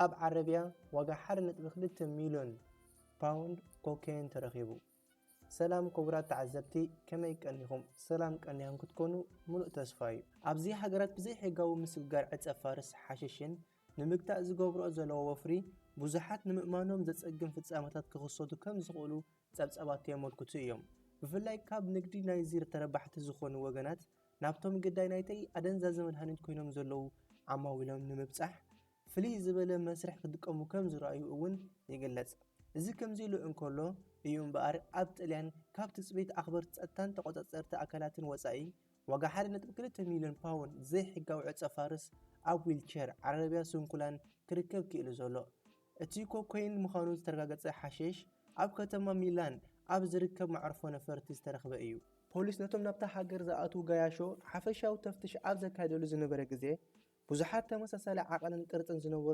ኣብ ዓረብያ ዋጋ ሓደ ነጥቢ ክልተ ሚልዮን ፓውንድ ኮኬን ተረኺቡ። ሰላም ክቡራት ተዓዘብቲ፣ ከመይ ቀኒኹም? ሰላም ቀኒኹም ክትኮኑ ምሉእ ተስፋ እዩ። ኣብዚ ሃገራት ብዘይሕጋዊ ምስግጋር ዕጸ ፋርስ ሓሽሽን ንምግታእ ዝገብርኦ ዘለዎ ወፍሪ ብዙሓት ንምእማኖም ዘጸግም ፍጻመታት ክኽሰቱ ከም ዝኽእሉ ጸብጻባት የመልክቱ እዮም። ብፍላይ ካብ ንግዲ ናይዚ ተረባሕቲ ዝኾኑ ወገናት ናብቶም ግዳይ ናይቲ ኣደንዛዚ መድሃኒት ኮይኖም ዘለዉ ዓማዊሎም ንምብጻሕ ፍልይ ዝበለ መስርሕ ክጥቀሙ ከም ዝረኣዩ እውን ይግለጽ። እዚ ከምዚ ኢሉ እንከሎ እዩ እምበኣር ኣብ ጥልያን ካብ ትጽቢት ኣኽበርቲ ጸጥታን ተቖጻጸርቲ ኣካላትን ወጻኢ ዋጋ ሓደ ነጥቢ ክልተ ሚልዮን ፓውንድ ዘይሕጋዊ ዕጸ ፋርስ ኣብ ዊልቸር ዓረብያ ስንኩላን ክርከብ ክኢሉ ዘሎ። እቲ ኮኮይን ምዃኑ ዝተረጋገጸ ሓሽሽ ኣብ ከተማ ሚላን ኣብ ዝርከብ መዕርፎ ነፈርቲ ዝተረኽበ እዩ። ፖሊስ ነቶም ናብታ ሃገር ዝኣትዉ ገያሾ ሓፈሻዊ ተፍትሽ ኣብ ዘካየደሉ ዝነበረ ግዜ ብዙሓት ተመሳሳሊ ዓቐንን ቅርጽን ዝነበሩ